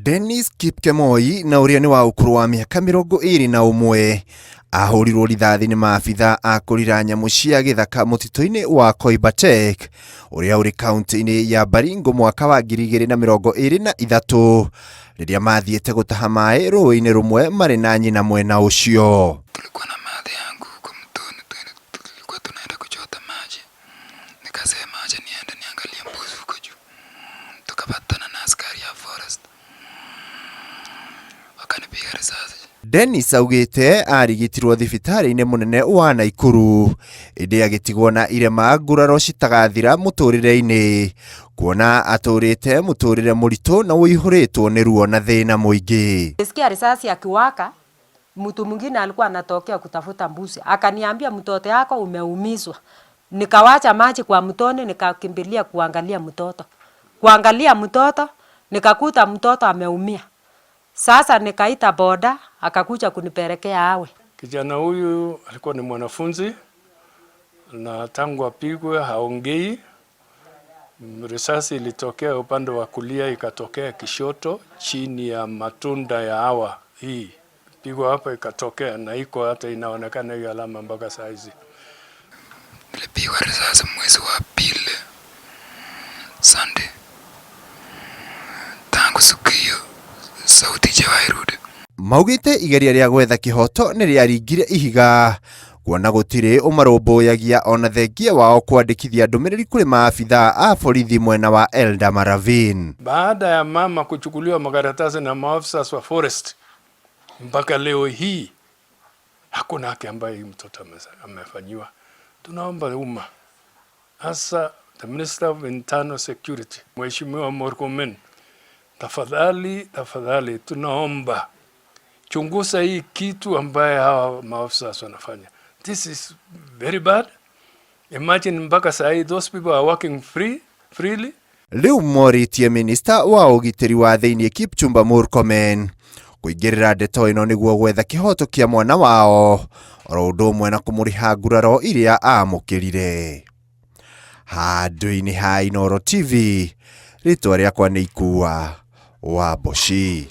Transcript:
Dennis Kipkemoi na ũrĩa nĩ wa ũkũrũ wa mĩaka 21 ahũrirwo rithathi nĩ maabitha a kũrira nyamũ cia gĩthaka mũtitũ-inĩ wa Koibatek ũrĩa ũrĩ kaunti-inĩ ya Baringo mwaka wa 2023 rĩrĩa mathiĩte gũtaha maĩ rũĩ-inĩ rũmwe marĩ na nyina mwena ũcio. Tulikuwa na mathe yangu huko mtoni, tulikuwa tunaenda kuchota maji. Nikasema acha niende niangalie mbuzi huko juu. Tukapatana na askari ya forest, wakanipiga risasi. Dennis augĩte arigitirwo thibitarĩ-inĩ mũnene wa Naikuru ĩndĩ agĩtigwo na irema nguraro citagathira mũtũrĩre-inĩ kuona atũrĩte mũtũrĩre mũritũ na ũihũrĩtwo nĩ ruo na thĩna mũingĩ. Nilisikia risasi akiwaka, mtu mwingine alikuwa anatokea kutafuta mbuzi, akaniambia mtoto yako umeumizwa. Nikawacha maji kwa mtoni, nikakimbilia kuangalia mtoto. Kuangalia mtoto, nikakuta mtoto ameumia. Sasa nikaita boda, akakuja kunipelekea awe. Kijana huyu alikuwa ni mwanafunzi na tangu apigwe haongei. Risasi ilitokea upande wa kulia ikatokea kishoto chini ya matunda ya hawa hii pigwa hapa ikatokea na iko hata inaonekana hiyo alama mpaka saa hizi. Nilipigwa risasi mwezi wa pili Sunday. Tangu siku hiyo sauti haijawahi rudi. Maugĩte igeria rĩa gwetha kĩhoto nĩ rĩaringire ihiga kuona gũtirĩ ũmarũmbũyagia ona thengia wao kwandĩkithia ndũmĩrĩri kũrĩ maabitha a borithi mwena wa Eldama Ravine. Baada ya mama kuchukuliwa makaratasi na maafisa wa forest, mpaka leo hii hakuna haki ambayo hii mtoto amefanyiwa. Tunaomba umma, hasa the Minister of Internal Security, Mheshimiwa Murkomen, tafadhali tafadhali, tunaomba chunguza hii kitu ambaye hawa maafisa wanafanya. This is very bad. Imagine mpaka saa hii those people are working freely. Rĩu morĩtie minista wa ũgitĩri wa thĩinĩ Kipchumba Murkomen kũingĩrĩra ndeto ĩno nĩguo gwetha kĩhoto kĩa mwana wao oro ũndũ ũmwe na kũmũrĩha nguraro iria amũkĩrire. Handũ-inĩ ha Inooro TV, rĩtwa rĩakwa nĩ Ikua wa Mboci.